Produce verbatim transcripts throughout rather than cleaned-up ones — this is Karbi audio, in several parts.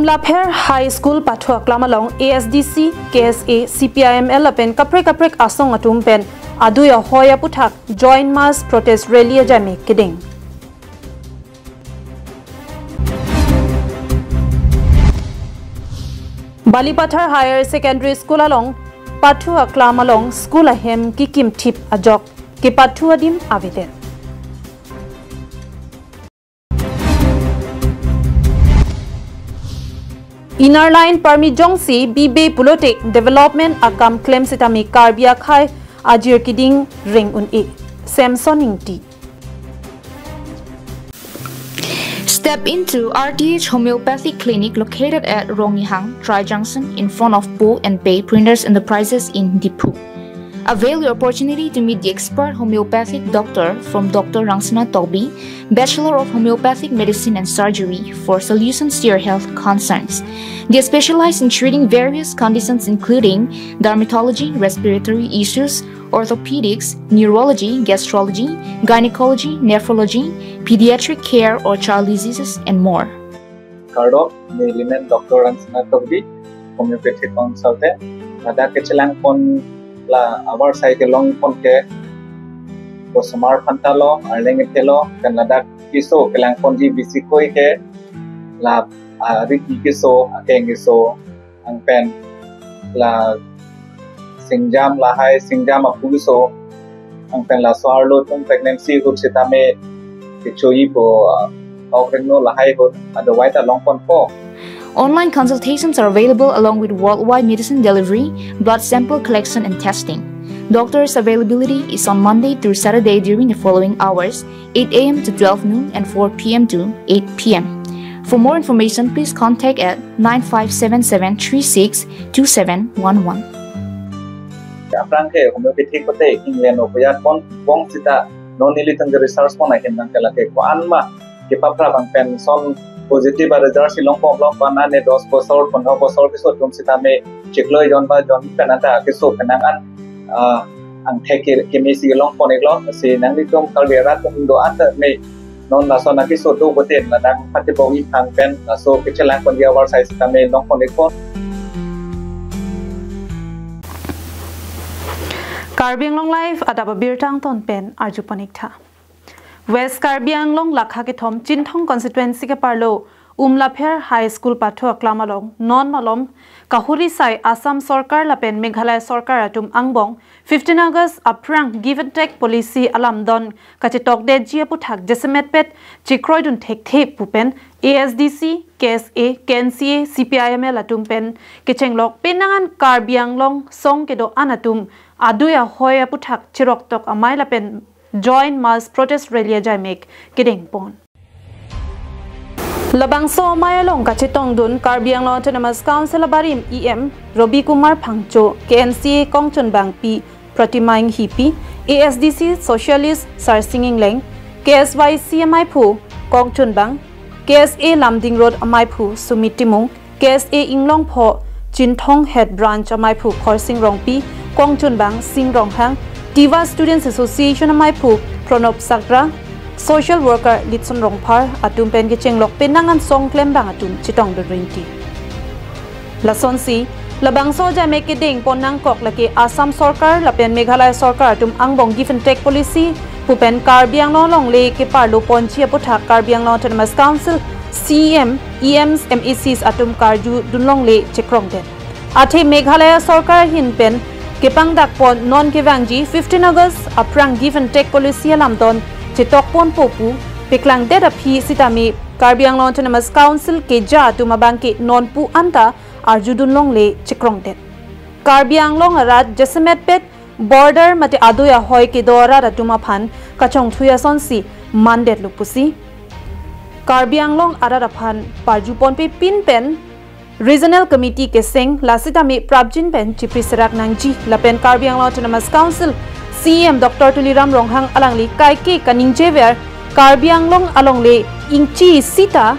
Umlapher High School pathu aklam along A S D C, K S A, C P I M L lapen kaprek kaprek asong atum pen adui ahoi aputhak Joint Mass Protest Rally ajaimek kedeng. Balipathar Higher Secondary School along pathu aklam along school ahem kikimthip ajok kepathu adim avedet. Inner line permit jongsi bibe pulote development akam klem sitame Karbi akhei ajir keding ring un-e. Samson Ingti. Step into R T H Homeopathic Clinic located at Rongihang, Tri Junction, in front of Bo and Pei Printers Enterprises in Diphu. Avail your opportunity to meet the expert homeopathic doctor from Doctor Rangsina Tokbi, Bachelor of Homeopathic Medicine and Surgery, for solutions to your health concerns. They specialize in treating various conditions including dermatology, respiratory issues, orthopedics, neurology, gastrology, gynecology, nephrology, pediatric care or child diseases, and more. Kardom, neli men Doctor Rangsina Tokbi, homeopathic consultant. Ladak kechelangpon la avarsai kelongpon ke, osomar aphan ta lo, arleng aphan ta lo, pen ladak keso kelangponji bisi koi ke, la, ah, riki keso, akeng keso, anpen la singjam lahai, singjam aphu keso, anpen laso arlo atum pregnancy ahut sitame kechoipo, ah, ok rengno lahai ahut, otherwise ta longponpo. Online consultations are available along with worldwide medicine delivery, blood sample collection and testing. Doctor's availability is on Monday through Saturday during the following hours: eight A M to twelve noon and four P M to eight P M. For more information, please contact at nine five seven seven three six two seven one one. Aphrang ke homeopathy kote England o koyat pon bong sita non nelitum research pon ahin nang ke lake ko-an ma kepaphrap anpen son positive a result si longponlok, ko-an ne dos bosor, pondro bosor keso atum sitame chiklo jon ba jon pen anta keso kenang an, ah, angthek ke, keme si longpon-iklo, si nanglitum Karbi arat atum do-an ta me non lason akeso do boten ladak pati bong-i thang pen laso kechelangponji avarsai sitame longpon-ikpo. Karbi Anglong Live adap abirta angton pen arjupon-ik tha. West Karbi Anglong lakha kethom Chinthong constituency keparlo Umlapher High School pathu aklam along non malom kahuri sai Assam Sorkar lapen Meghalaya Sorkar atum angbong fifteen August aphrang give and take policy alamdon kachetokdetji aputhak jasemetpet chekroidun thekthe pu pen A S D C, K S A, K N C A, C P I M L atum pen kechenglok penang an Karbi Anglong song kedo-an atum adui ahoi aputhak cheroktok amei lapen Joint Mass Protest Rally ajaimek kedengpon. Labangso amei along kachetongdun Karbi Anglong Autonomous Council abarim E M Robi Kumar Phangcho, K N C A kongchunbang Pi Pratima Inghipi, A S D C Socialist Sarsing Ingleng, K S Y C ameiphu kongchunbang, K S A Lumding Road ameiphu Sumit Timung, K S A Inglongpho Chinthong Head Branch ameiphu Khorsing Rongpi, kongchunbang Sing Ronghang, Tiwa Students Association ameiphu Pranab Sakra, social worker Litson Rongphar atum pen kechenglok penang an song klembang atum chetongdun rinti. Lasonsi labangso ajaimek kedengpon nangkok lake Assam Sorkar lapen Meghalaya Sorkar atum angbong give and take policy pu pen Karbi Anglong alongle keparloponji aputhak Karbi Anglong Autonomous Council C E M, E Ms, M A Cs atum karjudun longle chekrongdet. Athe Meghalaya Sorkar ahin pen kepangdakpon non kevangji fifteen August aphrang give and take policy alamdon chetokponpo pu peklangdet aphi sitame Karbi Anglong Autonomous Council keja atum abangke nonpu anta arjudun longle chekrongdet. Karbi Anglong arat jasemetpet border mate adui ahoi kedo arat atum aphan kachongthui asonsi mandetlo pusi Karbi Anglong arat aphan parjuponpepin pen Regional Committee keseng lasitame prapjin pen chipri serak nangji lapen Karbi Anglong Autonomous Council C E M Doctor Tuliram Ronghang alangli kaike kaningjever Karbi Anglong alongle ingchi sita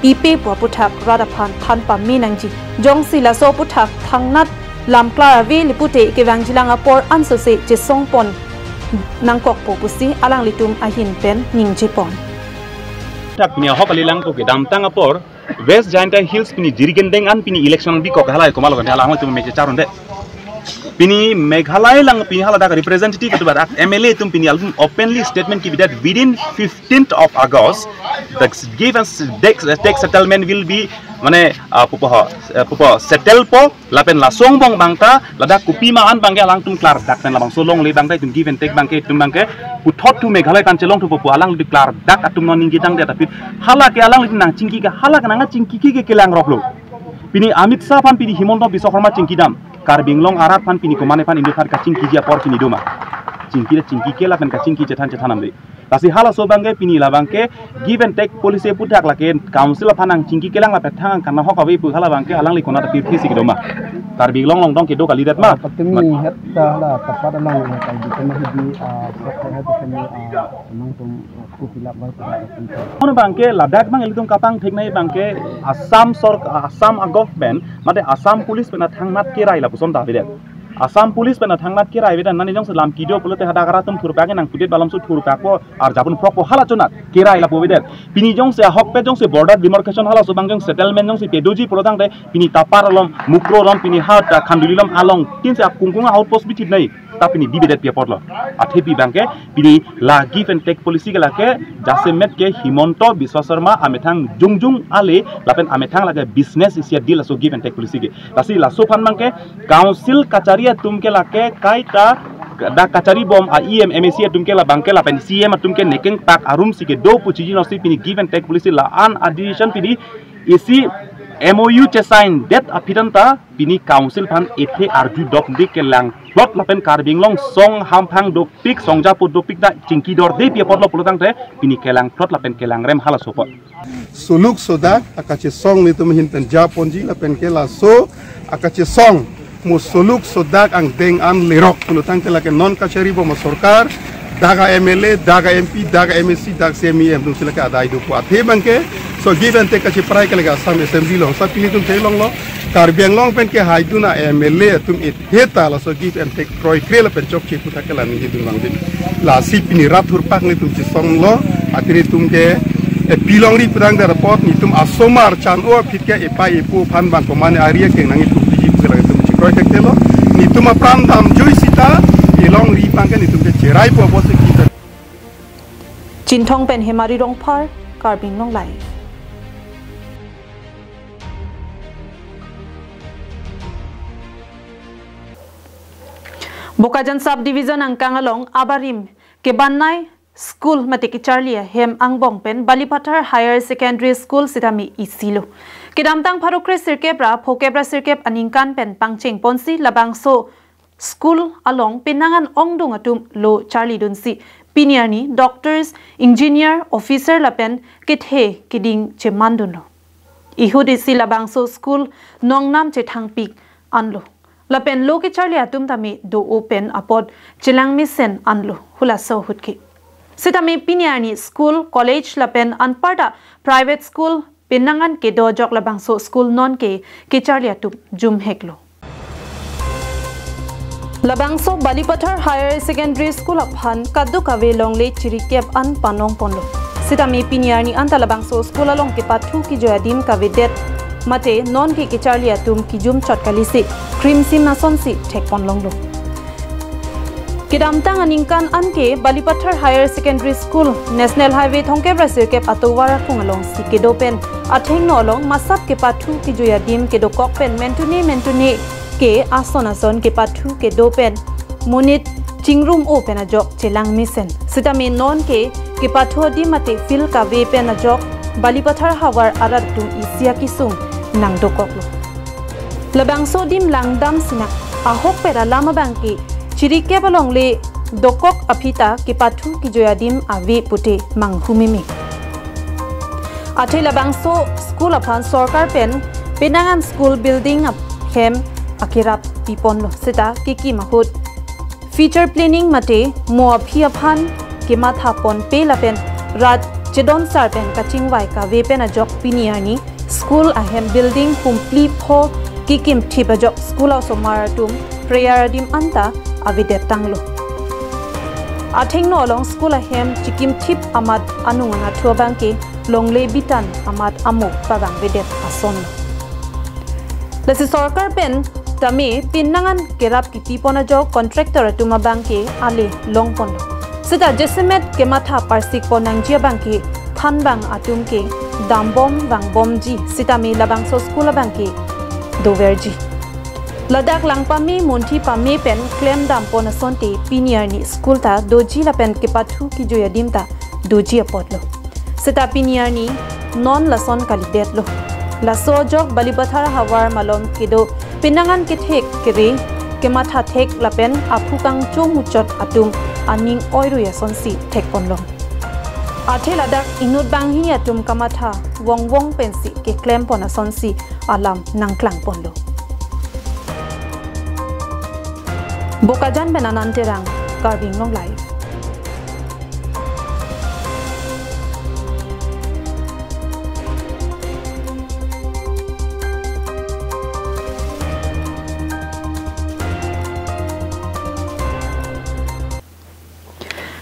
pipe pu aputhak rat aphan than pame nangji. Jongsi laso aputhak thangnat lamklar ave lipute kevangjilang apor ansose chesongpon nangkokpo pusi alanglitum ahin pen ningjepon. Dak pini ahok kalilang pu kedamtang apor, West Jaintia Hills pini Jirikindeng an pini election bikok hala komat lo kan hala hang tum mekche charunde. Pini Meghalaya lang pini hala dak representative tu badak M L A tum pini alum openly statement kebidet within fifteenth of August the given tax, tax settlement will be mane uh, pupo uh, pupo settle po lapen laso angbong bangta ladak kopima an bangke alangtum klardak pen labangso longle bangta itum give and take bangke itum bangke puthot thu Meghalaya kan chelong thupo pu alangli klardak atum non ningje tangdet aphi hala ke alangli nangchingki ke hala ke nangchingki ke kelang roklo. Pini Amit Shah aphan pini Himanta Biswa Sarma chingkidam. Karbi Anglong arat aphan pini komatne aphan Indo aphan kachingkiji apor pini doma. Chingki chingki ke lapen kachingki chethan chethan amde. Lasi halaso bangke pini labangke give and take policy puthak lake council aphan nangchingki kelang lapen thang karna hok ave pu hala bangke alangli konat apirthe si kedoma. Karbi Anglong longdong kedo kalidet ma. Patumi het ta la tapat along ya kai di kena hidi ah sek hai di kena ah nangtum kupi lap bar kuda. Ono bangke ladak bang ilitum kapangthek nai bangke Assam sor Assam a government mate Assam police pen thangnat kerai lapuson ta avedet. Assam police pen thangnat kerai avedet nani jongsi lam kedo pulote hadak arat atum thurpak nangpudit balamso thurpak po arjapun phrok po hala chonat kerai lapu avedet. Pini jongsi ahokpet jongsi border demarcation halaso bang jongsi settlement jongsi pedoji pulotangte pini Tapar along Mukroh along pini ha ta Khanduli along along tin se akungkung a outpost bichit nai. Ta pini dividet pi apotlo. Athepi bangke pini la give and take policy ke lake jasemet ke Himanta Biswa Sarma amethang jongjong ale lapen amethang lake business isi a deal laso give and take policy ke. Lasi laso aphan bangke council kachari atum ke lake kaita dak kachari bom a E M M A C atum ke labangke lapen C M atum ke nekeng tak arum si kedo pu chiji nosi pini give and take policy la an a decision pini isi M O U chesign det aphi tangta pini council aphan ethe arju dok dik kelang plot lapen Karbi Anglong song hamphang dopik songjapo dopik ta chingki dorde pi apotlo pulotangte pini kelang plot lapen kelang rem halaso apot. Soluk sodak akachesong netum ahin pen japonji lapen ke laso akachesong mo soluk sodak angdeng an lerok pulotangte lake non kachari bom a sorkar dak a M L A, dak a M P, dak a M A C, dak C M E M atum si lake adai dopo athe bangke so give and take kacheprai ke lake Assam Assembly along sa pini atum theklonglo Karbi Anglong pen kehaidun a M L A atum ethe ta laso give and take kroikre lapen chokche pu thak ke la ningje dun vangdin. Lasi pini rat thurpak netum chesonglo athe netum ke eh, pilongri pudang der apot netum asomar chan-o aphi ke epai epo aphan bang komatne ari akeng nangji pu piji pu ke la netum chekroi thektelo. Netum apran damjui sita elongri bangke netum ke cheraipo apotsi kita. Chinthong pen Hemari Rongphar, Karbi Anglong Live. Bokajan Sub Division angkang along abarim kebannai school mate kecharli ahem angbong pen Balipathar Higher Secondary School sitame isilo. Kedamtang pharo kre sirkep ra pho kep ra sirkep aningkan pen pangcheng ponsi labangso school along penang an ongdung atum lo charlidunsi pini arni doctors, engineer, officer lapen kethe keding chemandunlo. Ihut isi labangso school nongnam chethangpik anlo. Lapen lo kecharli atum tame do-o pen apot chelang mesen anlo hulaso ahut ke. Sitame pini arni school, college lapen anparta private school penang an kedo ajok labangso school nonke kecharli atum jumheklo. Labangso Balipathar Higher Secondary School aphan kadokave longle chirikep an panong ponlo. Sitame pini arni anta labangso school along kepathu kejoi adim kavedet mate nonke kecharli atum kejum chot kalisi krimsim asonsi thekpon longlo. Kedamtang aningkan anke Balipathar Higher Secondary School, National Highway thomkep ra sirkep atovar aphung alongsi kedo pen athengno along masap kepathu kejoi adim kedokok pen mentune mentune ke ason ason kepathu kedo pen monit chingrum-o pen ajok chelang mesen. Sitame nonke kepathu adim mate field kave pen ajok Balipathar havar arat atum isi akesung nangdokoklo. Labangso adim langdam sinang ahokpet alam abangke chirikep alongle dokok aphi ta kepathu kejoi adim ave pute manghumeme. Athe labangso school aphan sorkar pen penang an school building ahem akerap piponlo seta kekim ahut future planning mate mo aphi aphan kematha ponpe lapen rat chedon sar pen kachingvai kave pen ajok pini arni school ahem building pumphli pho kekim thip ajok school a-osomar atum prayer adim anta avedet tanglo. Athengno along school ahem chikim thip amat anung anathu abangke longle bitan amat amo pavangvedet ason. Lasi sorkar pen tame pinnangan kerap kipipon ajok contractor atum abangke ale longponlo. Seta jasemet kematha parsikpon nangji abangke thanbang atum ke dambom vangbomji sitame labangso school abangke doverji. Ladak langpame munthi pame pen klemdampon asonte pini arni school ta doji lapen kepathu kejui adim ta doji apotlo. Seta pini arni non lason kalidetlo. Laso ajok Balipathar havar malom kedo pinnangan kethek kere kematha thek lapen aphu kangcho muchot atum aning oirui asonsi thekponlong. Athe ladak inut banghini atum kamatha vongvong pensi keklempon asonsi alam nangklangponlo. Bokajan pen Anand Terang, Karbi Anglong Live.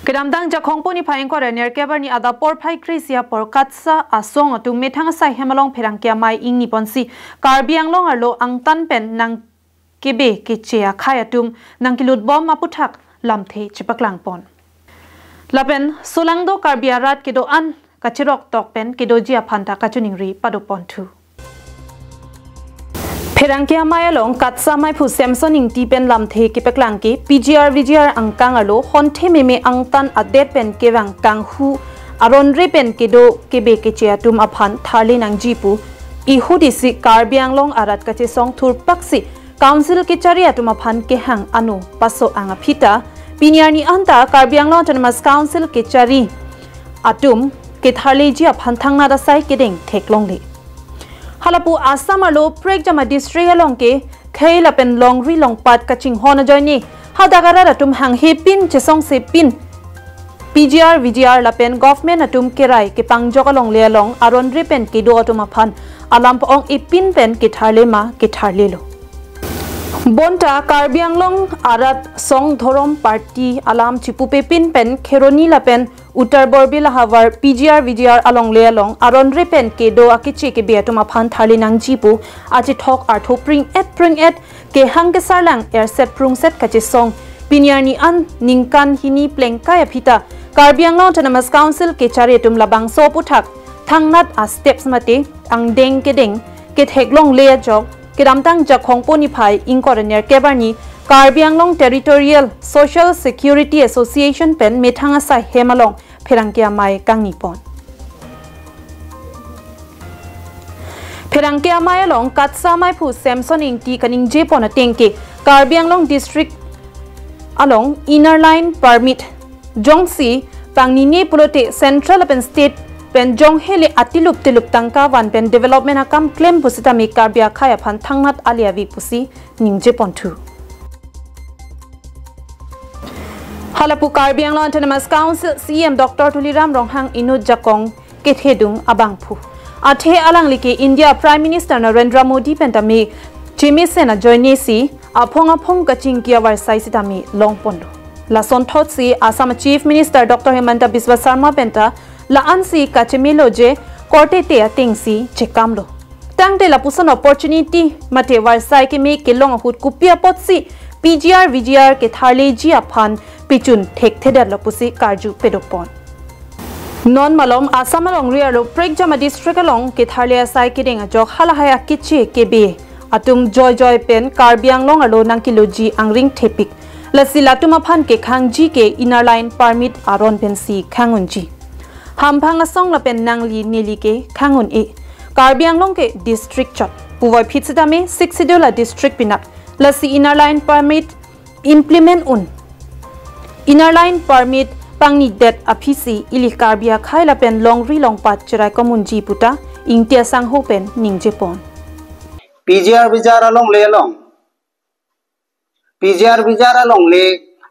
Kedamtang Jakhong poni phai ingkoi ra nerkep arni adap porphai kre-isi apor KATSA asong atum methang asai hem along pherangke amei ingniponsi Karbi Anglong arlo angtan pen nangkebe keche akhei atum nangkelutbom aputhak lamthe chepaklangpon. Lapen solangdo Karbi arat kedo-an kachirok tok pen kedoji aphan ta kachiningri padoponthu. Pherangke amei along KATSA meiphu Samson Ingti pen lamthe kepaklang ke PGR VGR angkang arlo honthe meme angtan adet pen kevang kanghu aronre pen kedo kebe keche atum aphan tharle nangji pu ihut isi Karbi Anglong arat kachesong thurpaksi Council kechari atum aphan kehang ano paso-ang aphi ta pini arni anta Karbi Anglong Autonomous Council kechari atum ketharleji aphan thangnat asai kedeng theklongle. Halapu Assam arlo prekjama district along ke khei lapen longri longpat kachinghon ajoine hadak arat atum hanghe pin chesongse pin PGR VGR lapen government atum kerai kepangjok alongle along aronre pen kedo atum aphan alam pa-ong-e pin pen ketharle ma ketharlelo. Bonta Karbi Anglong arat song dhorom party alam chipupe pin pen Kheroni lapen Uttar Borbil ahavar PGR VGR alongle along aronre pen kedo akeche kebe atum aphan tharle nangji pu achethok artho pring-et pring-et kehang kesarlang erset prungset kachesong pini arni an ningkan hini plengkai aphi ta Karbi Anglong Autonomous Council kechari atum labangso aputhak thangnat a-steps mate angdeng kedeng ketheklongle ajok kedamtang Jakhong poni phai ingkoi ra nerkep arni Karbi Anglong Territorial Social Security Association pen methang asai hem along pherangke amei kangnipon. Pherangke amei along KATSA meiphu Samson Ingti kaningjepon ateng ke Karbi Anglong district along Inner Line Permit jongsi pangnine pulote central lapen state pen jonghe le atilup tilup tangka van pen development akam klem pusitame Karbi akhei aphan thangnat ale ave pusi ningjeponthu. Halapu Karbi Anglong Autonomous Council CEM Doctor Tuliram Ronghang inut jakong kethedung abangphu. Athe alangli ke India Prime Minister Narendra Modi pen tame chemesen ajoinesi aphong aphong kachingki avarsai sitame longponlo. Lasonthotsi Assam Chief Minister Doctor Himanta Biswa Sarma penta la-ansi kachemelo je korte te atengsi chekamlo. Tangte lapuson opportunity mate varsai keme kelong ahut kopi apotsi PGR VGR ketharleji aphan pichun thekthedetlo pusi karju pedopon. Non malom Assam alongri arlo prekjama district along ketharle asai kedeng ajok halahai akeche kebe atum joijoi pen Karbi Anglong arlo nangkeloji angring thepik. Lasi latum aphan kekhangji ke Inner Line Permit aron pensi khang unji. Hamphang asong lapen nangli neli ke khang un-e. Karbi Anglong ke district chot. Puvoiphit sitame Sixth Schedule a-district pinak. Lasi Inner Line Permit implement un. Inner Line Permit pangnidet aphisi ili Karbi akhei lapen longri longpat cherai komunji puta Ingti asangho pen ningjepon. PGR VGR alongle along. PGR VGR alongle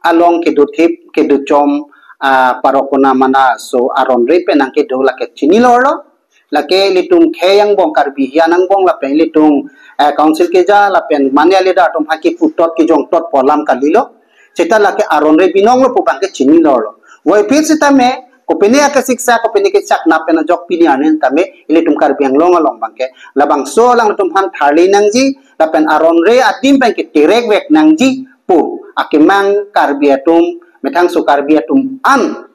along kedut thip, kedut chom, ah, parok kona mana so aronre pen nangkedo lake chinilorlo. Lake ilitum khei angbong Karbi hian angbong lapen ilitum, eh, council keja lapen mane leader atum ha keputot kejongtot pu alam kalilo. Seta lake aronre binonglo pu abangke chinilorlo. Voiphit sitame Kopine ake siksa, kopine ke chak nap pen ajok pini arni sitame ilitum Karbi Anglong along abangke labangso alanglitum aphan tharli nangji, lapen aron-re adim abangke terek vek nangji pu akemang Karbi atum, methangso Karbi atum an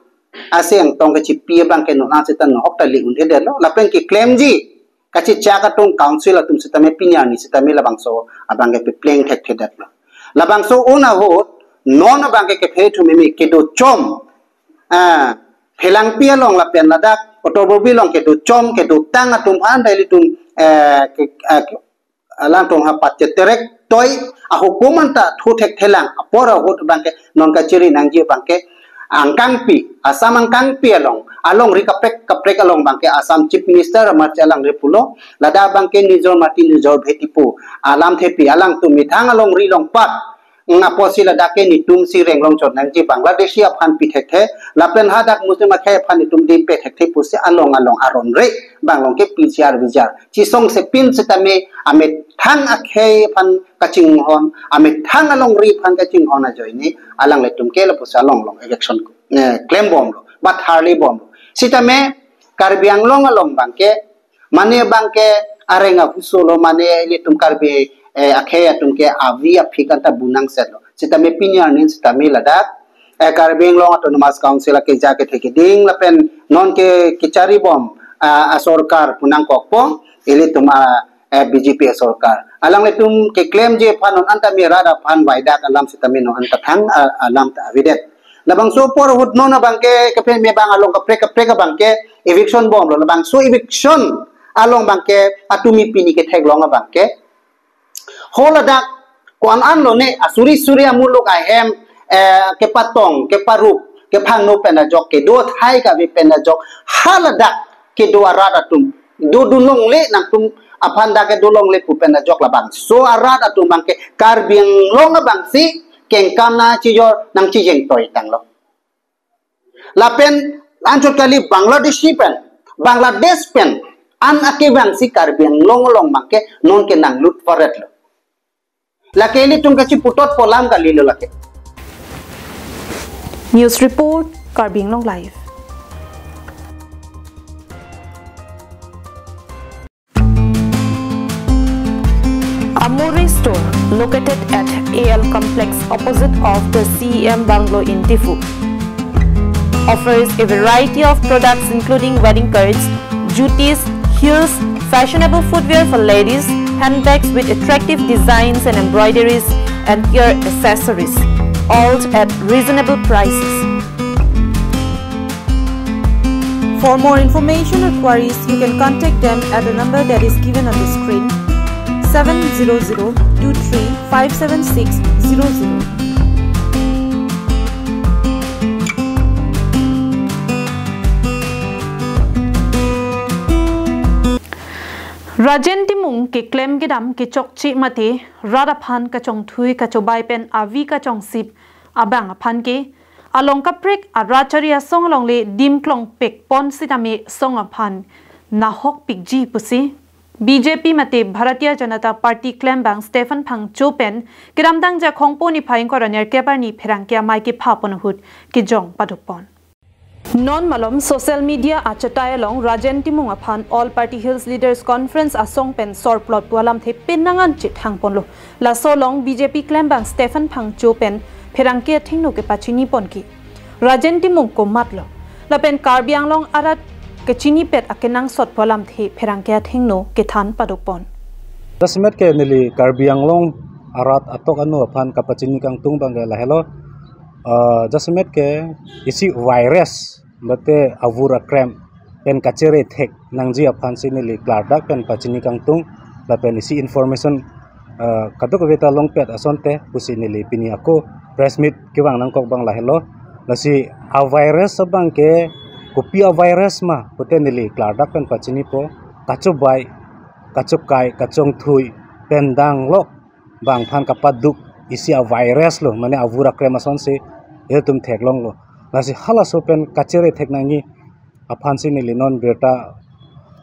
aseng tong kachipi abangke non an seta nohok ta li un-edetlo, lapen keklemji kachechak atum council atum sitame pini arni sitame labangso abangke pepleng thekthedetlo. Labangso un ahut non abangke kephere thumeme kedo chom, ah, phelangpi along lapen ladak otobobi along kedo chom, kedo tang atum aphan ta ilitum, eh, ke, eh, ke, alangtum ha pat cheterek toi ahukum anta thu thekthelang apor ahut abangke non kachiri nangji abangke angkangpi, Assam angkangpi along, alongri kaprek kaprek along abangke Assam Chief Minister Ramachi Alangre pulo, ladak abangke nijor mati nijor bheti pu alamthepi alangtum methang alongri along pat, mm, apotsi ladak ke netum si reng longchot nangji Bangladeshi aphan pi thekthe, lapen hadak Muslim akhei aphan netum di pe thekthe pusi along along aron-re abang along ke P G R V G R chisong sepin sitame amethang akhei aphan kachinghon, amethang alongri aphan kachinghon ajoine alanglitum ke lapusi along along election, eh, klembomlo, ba tharlibomlo. Sitame Karbi Anglong along abangke, mane abangke areng ahuso lo, mane ilitum Karbi, eh, akhei atum ke avi aphik anta bunang setlo. Sitame pini arni sitame ladak, eh, Karbi Anglong Autonomous Council akeja kethe keding lapen non ke kecharibom, ah, asorkar pu nangkokpo, ilitum, ah, eh, B J P asorkar. Alanglitum keklemji aphan non anta mi rat aphan vaidak alam sitame non anta thang, ah, alam ta avedet. Labangso apor ahut non abangke kephere me abang along kaprek kaprek abangke eviction bomlo. Labangso eviction along abangke atumi pini ketheklong abangke, ho ladak ko-an an lone asuri suri amuluk ahem, eh, kepatong, keparup, kephangno pen ajok kedo athai kave pen ajok ha ladak kedo arat atum dodun longle, nangtum aphan dak kedo longle pu pen ajok labangso arat atum abangke Karbi Anglong abangsi kengkam nangchijor nangchijeng toi tanglo. Lapen anchot kali Bangladeshi pen, Bangladesh pen an ake abangsi Karbi Anglong along abangke non ke nanglut varetlo. Lake ilitum kachiputot pu alam kalilo lake. News report, Karbi Anglong Live. Amore Store, located at A L Complex, opposite of the C E M Bungalow in Diphu, offers a variety of products including wedding cards, jutis, heels, fashionable footwear for ladies, handbags with attractive designs and embroideries, and ear accessories, all at reasonable prices. For more information or queries, you can contact them at the number that is given on the screen, seven zero zero two three five seven six zero zero. Rajen Timung keklem kedam kechokche mate rat aphan kachongthui kachobai pen avi kachongsip abang aphan ke along kaprek arat chari asong alongle dim klongpek pon sitame song aphan nahok pikji pusi B J P mate Bharatiya Janata Party klembang Stephen Phangcho pen kedamtang Jakhongpo niphai ingkoi ra nerkep arni pherangke amei kepha pon ahut kejong paduk pon. Non malom social media achatai along Rajen Timung aphan All Party Hills Leaders Conference asong pen sorplot pu alamthe penang an chethang ponlo. Laso along B J P klembang Stephen Phangcho pen pherangke athengno kepachini pon ke Rajen Timung komatlo, lapen Karbi Anglong arat kechinipet akenangsot pu alamthe pherangke athengno kethan paduk pon. Jasemet ke neli Karbi Anglong arat atok anu aphan kapachini kangtung abangke lahelo. Ah, jasemet ke isi virus mate avur akrem pen kachere thek nangji aphansi neli klardak pen pachini kangtung, lapen isi information, ah, kadokave ta longpet asonte pusi neli pini ako press meet kevang nangkok abang lahelo. Lasi avirus abangke kopi avirus ma pute neli klardak pen pachinipo, kachobai, kachokai, kachongthui pen danglok abang aphan kapaduk isi avirus lo, mane avur akrem asonsi ilitum theklonglo. Lasi halaso pen kachere thek nangji aphansi neli non birta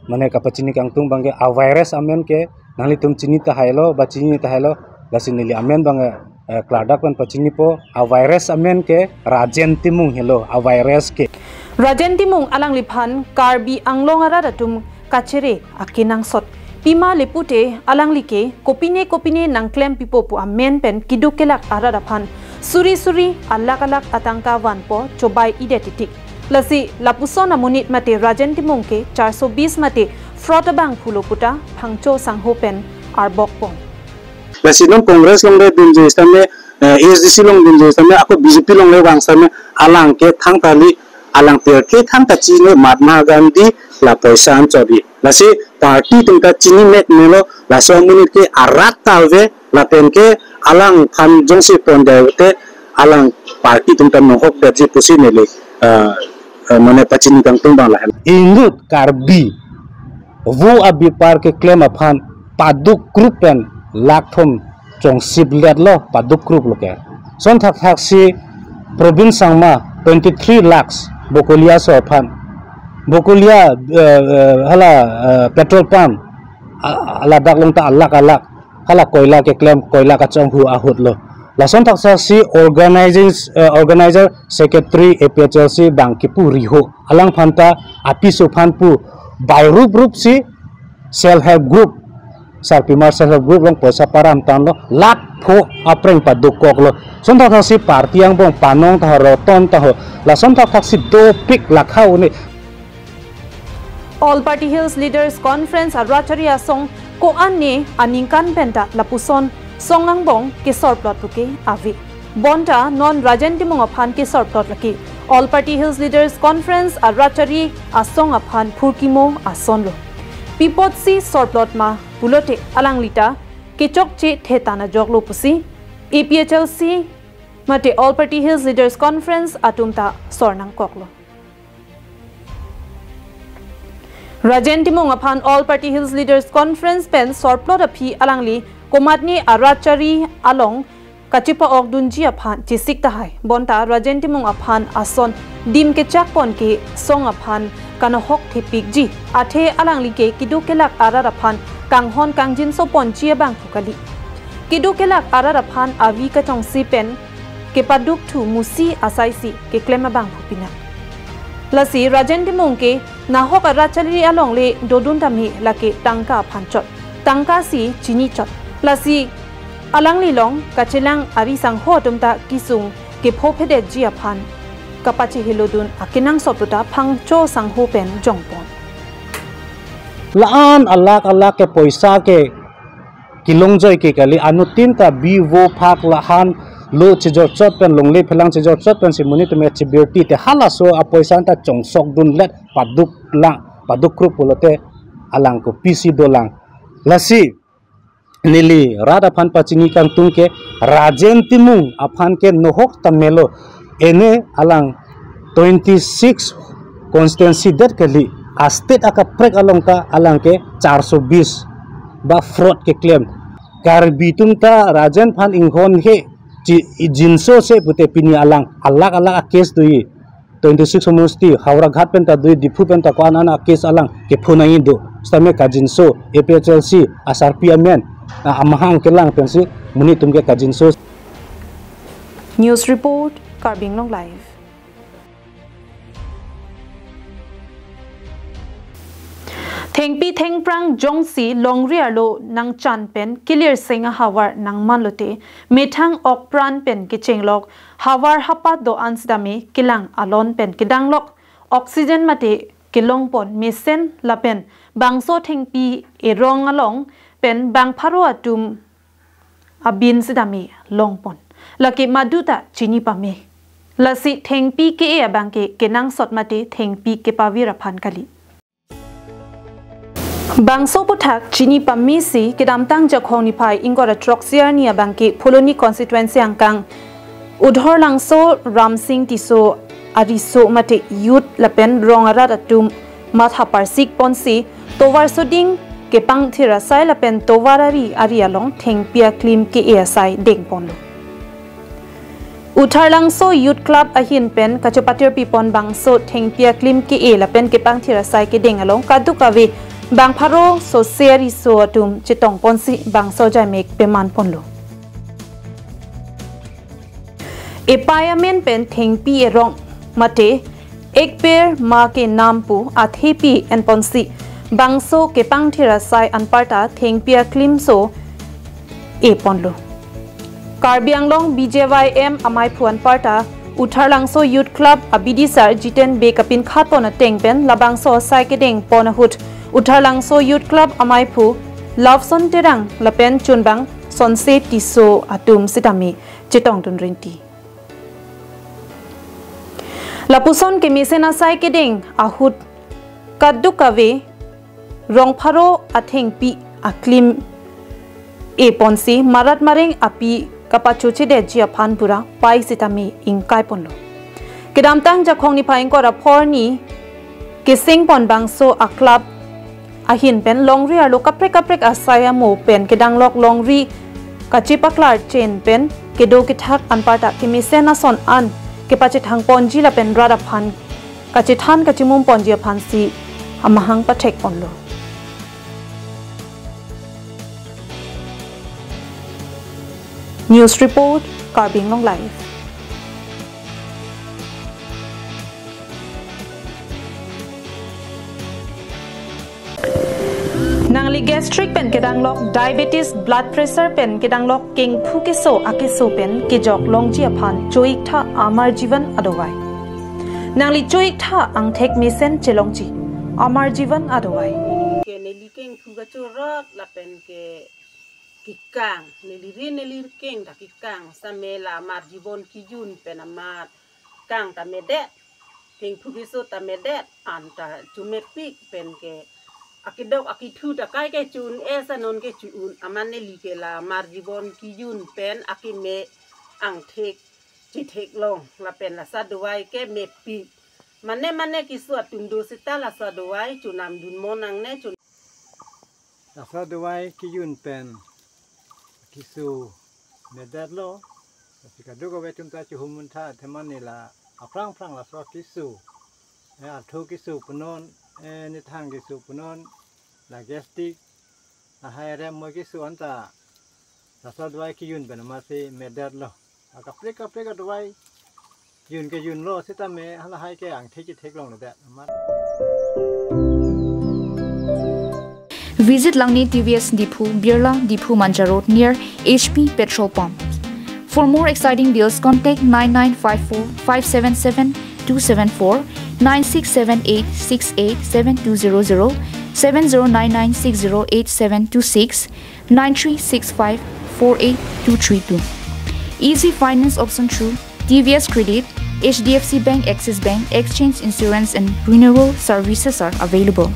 mane kapachini kangtung abangke avirus amen ke nanglitum chini tahailo ba chini tahailo, lasi neli amen abangke eh, klardak pen pachinipo, a virus amen ke Rajen Timung helo, a virus ke. Rajen Timung alangliphan Karbi Anglong arat atum kachere akenangsot. Pima le pute alangli ke kopine kopine nangklem pipo pu amen pen keduk kelak arat aphan suri suri alak alak atangka vanpo chobai-idet titik. Lasi lapuson amonit mate Rajen Timung ke charso bis mate fraud abangphu lo puta phangcho sangho pen arbokpon. Lasi non Congress alongle dunji sitame, eh, A S D C along dunji sitame, ako B J P alongle vang sitame, alang ke thangta li, alang pirthe thangta chini Mahatma Gandhi la poisa anchot di. Lasi party atum ta chinimek melo, laso amonit ke arat ta ave, lapen ke alangphan jongsi pon dai te, alang party atum ta nohok detji pusi neli, eh, eh, mane pachini kangtung abang lahen. Inut Karbi vo abepar keklem aphan paduk krup pen lakh thom chongsip letlo, paduk krup lo ke. Lason thakthaksi Probin Sangma twenty three lakhs Bokolia aso aphan. Bokolia, eh, eh, hala, eh, petrol pump, a-, a-, ladak along ta alak alak, hala koila keklem, koila kachonghu ahut lo. Lason thakthaksi organizing, eh, organizer secretary A P H L C abang kipu riho. Alangphan ta apiso aphan pu bai rup rup si self help group, Sarpimar self help group along poisa param tanglo, lakh pho apreng paduk koklo. Lason thakthaksi party angbong panong ta ho, roton ta ho. Lason thakthaksi dopik lakha une. All Party Hills Leaders Conference a Ratchari asong ko-an ne aningkan pen ta lapuson song angbong kesorplot puke ave. Bonta non Rajen Timung aphan kesorplot lake All Party Hills Leaders Conference a Ratchari asong aphan phurkimo ason lo. Pi apotsi sorplot ma pulote alangli ta kechokche thetan ajok lo pusi A P H L C mate All Party Hills Leaders Conference atum ta sor nangkoklo. Rajen Timung aphan All Party Hills Leaders Conference pen sorplot aphi alangli komatne a Ratchari along kachepa-ok dunji aphan chesik tahai. Bonta Rajen Timung aphan ason dim kechak pon ke song aphan kanohok thepikji. Athe alangli ke keduk kelak arat aphan kanghon kangjinso ponji abangphu kali. Keduk kelak arat aphan avi kachongsi pen kepaduk thu musi asaisi keklem abangphu pina. Lasi Rajen Timung ke nahok a Ratchari alongle dodun tame lake tangka aphan chot, tangka si chini chot. Lasi alangli along kachelang ari sangho atum ta kesung kepho phedetji aphan kapachehelo dun akenangsot puta phangcho sangho pen jongpon. La-an alak alak ke poisa ke kelongjoi ke kali, anuttin ta bi vo phak lahan lo chejor chot pen, longle phelang chejor chot pensi monit atum chebirti te halaso apoisa ta chongsok dunlet paduk lang, paduk krup pulote alang kopisi dolang. Lasi neli rat aphan pachini kangtung ke Rajen Timung aphan ke nohok ta melo, ene alang twenty six constituency det kali, a state akaprek along ta alang ke charso bis ba fraud keklem. Karbi atum ta Rajen aphan inghon he chi jinso se pute pini alang alak alak a case doji. Twenty six homosti, Howraghat pen ta doji, Diphu pen ta ko-an an a case alang kepho nangji do. Sitame kajinso, A P H L C asarpi amen, a, amahang kelang pensi monit atum ke kajinso. News report, Karbi Anglong Live. Thengpi thengphrang jongsi longri arlo nangchan pen kilir seng ahavar nangmanlote, methang okpran pen kechenglok, havar hapat do-an sitame kelang alon pen kedanglok, oxygen mate kelongpon mesen lapen bangso thengpi erong along pen bang pharo atum abin sitame longpon. Lake maduta chini pame. Lasi thengpi ke-e abang ke kenangsot mate thengpi kepavir aphan kali. Bangso aphuthak chini pamesi kedamtang Jakhong niphai ingkoi ra throksi arni abangke Phuloni constituency angkang Udhorlangso Ramsing Tisso ariso mate youth lapen rong arat atum matha parsik ponsi tovar soding kepangthir asai lapen tovar ari ari along thengpi aklim ke-e asai dengponlo. Utharlangso Youth Club ahin pen kachepatir pipon bangso thengpi aklim ke-e lapen kepangthir asai kedeng along kadokave bang pharo sose ariso atum chetongponsi bangso jaimek pemanponlo. Epei amen pen thengpi erong mate Ek Ped Maa Ke Naam pu athepi enponsi bangso kepangthir asai anparta thengpi aklimso eponlo. Karbi Anglong B J Y M amaiphu anparta Utharlangso Youth Club abidisar Jiten Bey kapinkhatpon ateng pen labangso asai kedengpon ahut Utharlangso Youth Club amaiphu Loveson Terang lapen chunbang Sonse Tisso atum sitame chetongdun rinti. Lapuson kemesen asai kedeng ahut kaduk kave rong pharo athengpi aklim eponsi marat mareng api kapachochedetji aphan pura pei sitame ingkaiponlo. Kedamtang Jakhong niphai ingkoi ra pho arni kesengpon bangso a-club ahin pen longri arlo kaprek kaprek asai amo pen kedanglok longri kachepaklar chen pen kedo kethak anparta kemesen ason an kepachethangponji lapen rat aphan kachethan kachimumponji aphansi amahang pathekponlo. News report, Karbi Anglong Live. Nangli gastric pen kedanglok, diabetes, blood pressure pen kedanglok, kengphu keso akeso pen kejok longji aphan cho-iktha Amar Jeevan adovai. Nangli cho-iktha angthek mesen chelongji Amar Jeevan adovai. Ke neli kengphu kachorot lapen ke kekang, neli ri neli keng ta kekang, sitame la Amar Jeevan kejun pen amat kang ta medet, kengphu keso ta medet, an ta chomepik pen ke akedok akethu ta kai ke cho-un-e, sa non ke cho-un, amat neli ke la Amar Jeevan kejun pen akeme angthek chetheklong lapen laso adovai ke mepik. Mane mane keso atum do seta laso adovai chonamdun mo nangne chon. Laso adovai kejun pen keso medetlo. Lasi kadokave atum ta chihum muntha athema neli la aphrang aphrang laso keso, eh, artho keso punon, eh, nithang keso punon, la gastric, lahai rem mo keso anta laso adovai kejun pen amatsi medetlo. Akaprek kaprek adovai jun kejunlo sitame halahai ke angthek chetheklongledet amat. Visit Langni T V S Diphu, Birla, Diphu Manja Road near H P petrol pump. For more exciting deals, contact nine nine five four five seven seven two seven four, nine six seven eight six eight seven two zero zero, seven zero nine nine six zero eight seven two six, nine three six five four eight two three two. Easy finance option through T V S Credit, H D F C Bank, Axis Bank, exchange, insurance and renewal services are available.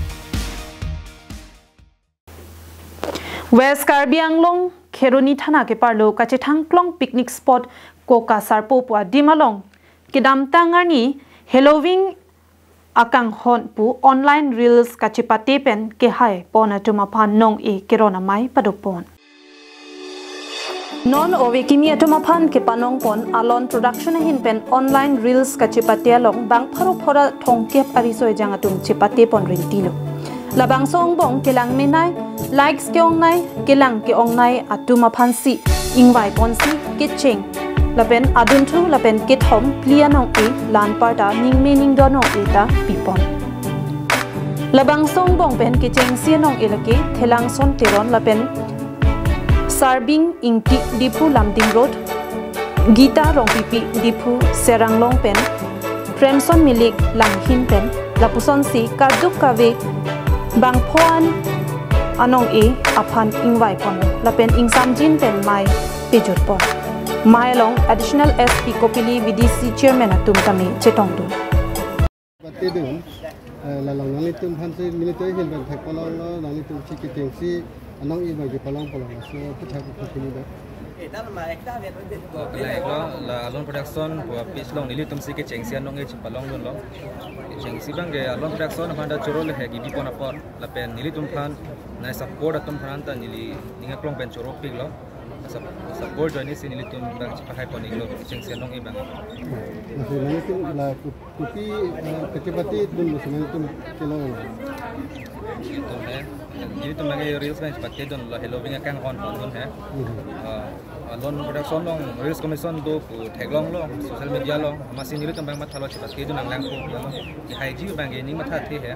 West Karbi Anglong, Kheroni Thana keparlo kachethangklong picnic spot Koka Sarpo pu adim along kedamtang arni Halloween akanghon pu online reels kachepate pen kehaipon atum aphan nong-e keron amei padopon. Non ove kimi atum aphan kepanongpon Alon Production ahin pen online reels kachepate along bang pharo pharo thongkep ariso ejang atum chepatepon rintilo. Labangso angbong kelang menei, likes ke-ongnei, kelang ke-ongnei atum aphansi ingvaiponsi kecheng lapen adunthu lapen kethom phli anong-e la anparta ningme ningdo anong-e ta pipon. Labangso angbong pen kechengsi anong-e lake Thelangson Teron lapen Sarbing Ingti, Diphu Lumding Road, Gita Rongpipi, Diphu Seranglong pen Premson Milik Langhin pen lapusonsi kaduk kave bang pho-an anong-e aphan ingvaipon lapen ingsamjin pen mei pejutpon. Mei along Additional S P Kopili, V D C Chairman atum tame chetongdun. Patedun, eh, la along nanglitum aphansi military ahin pen thekpalonglo, nanglitum si kechengsi anong-e bang kepalongpalong, so, puthak ko kini do. Oh, kena iklo, la Alon Production pu a-page along nelitumsi kechengsi anong-e chepalongdunlo. Kechengsi abang ke Alon Production aphan ta choro le he gibipon apot lapen nelitum aphan nai support atum aphan ta neli ning aklong pen choropiklo. Sup-, support ajoinesi nelitum abang chepahaipon iklo kechengsi anong-e abang. Lasi nanglitum la ko-, kopi, eh, kachepatedun lasi nanglitum kelong? Nelitum he, nelitum abang reels abang chepatedunlo, Halloween akanghon pondun he. Mhm. Ah, Loan production along, Reels Commission do pu theklonglo, social media along, amatsi nelitum abang mathalo chepatedun nanglangpo, kehai ji abang ke ning mathathe he.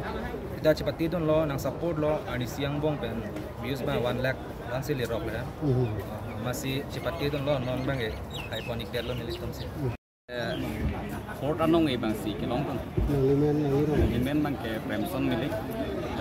Sita chepatedunlo, nang support lo, arnisi angbong pen views abang one lakh, one si lerok le. Mhm. Amatsi chepatedunlo, non abang ke hai pon-ikdetlo nelitum si. Eh, fourth anong-e abang si kelong kan. Nangli men, nangli rong. Neli men abang ke Premson Milik,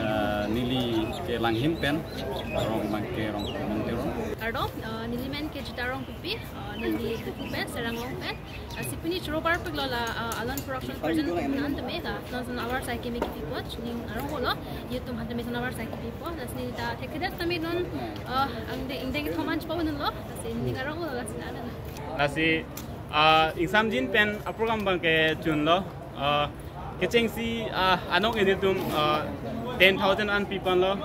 eh, neli ke Langhin pen, rong abang ke Rongpong Teron. Kardom, eh, neli men ke Jita Rongpipi, eh, neli Diphu pen, Serang along pen. Eh, si pini choro parpiklo la, eh, Alon Production Present nan tame la, non son awar sai keme kipi pot, ning arong holo, YouTube han tame son awar sai kipi pot, lasi neli ta thekthe tame non, eh, angdeng, ingdeng thoman chepabonunlo, lasi ning arong holo, lasi na. Lasi, ah, ingsamjin pen aprogram abang ke chunlo. Ah, kechengsi, ah, anong-e nelitum, ah, ten thousand an piponlo.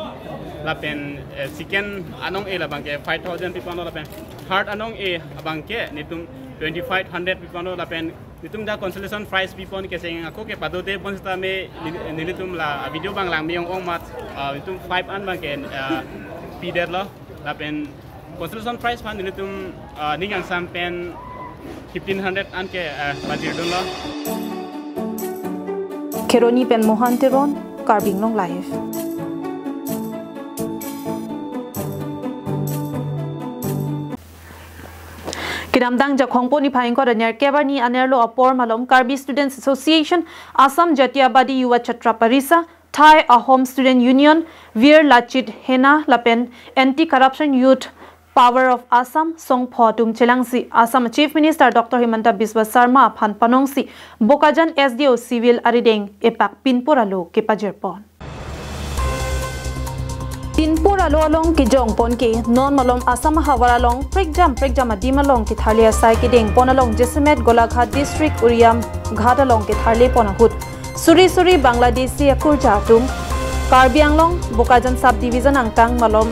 Lapen, eh, second anong-e labang ke five thousand piponlo. Lapen third anong-e abang ke nelitum twenty-five hundred piponlo. Lapen nelitum ta consolation prize pipon kecheng ako ke padode pon sitame neli-, nelitum la video abang langme ong-ong amat, ah, nelitum five an abang ke, ah, pidetlo. Lapen consolation prize aphan nelitum, ah, ning angsam pen fifteen hundred an ke, ah, pajirdunlo. Kheroni pen Mohan Teron, Karbi Anglong Live. Kedamtang Jakhong poni phai ingkoi ra nerkep arni anerlo apor malom Karbi Students Association, Assam Jatiyabadi Yuva Chhatra Parisa, Thai Ahom Student Union, Veer Lachit Sena lapen Anti Corruption Youth Power of Assam songpho atum chelangsi Assam Chief Minister Doctor Himanta Biswa Sarma aphan panongsi Bokajan S D O Civil arideng epak pinpur alo kepajirpon. Pinpur alo along kejongpon ke non malom Assam ahavar along prekjam prekjam adim along ketharli asai kedengpon along jasemet Golaghat District Uriam Ghat along ketharlipon ahut suri suri Bangladeshi akurja atum Karbi Anglong Bokajan Sub Division angkang malom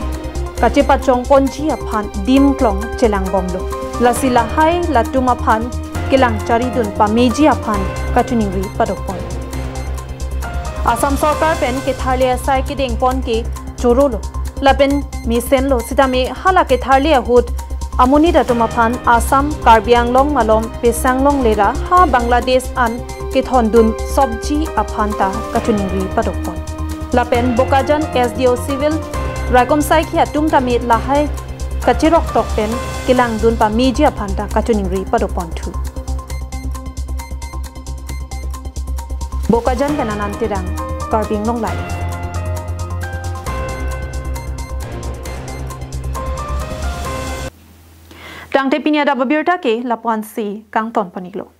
kachepachongponji aphan dim klong chelangbomlo. Lasi lahai latum aphan kelang charidun pameji aphan kachiningri padopon. Assam sorkar pen ketharli asai kedengpon ke chorolo lapen mesenlo sitame hala ketharli ahut amonit atum aphan Assam, Karbi Anglong malom Pangcheng Long lera ha Bangladesh an kethondun sobji aphan ta kachiningri padopon. Lapen Bokajan S D O Civil raikom saikhi atum tame lahai kachiroktok pen kelangdun pameji aphan ta kachiningri padoponthu. Bokajan pen Anand Terang, Karbi Anglong Live. Tangte pini adap abirta ke lapu-ansi kangtonpon-iklo.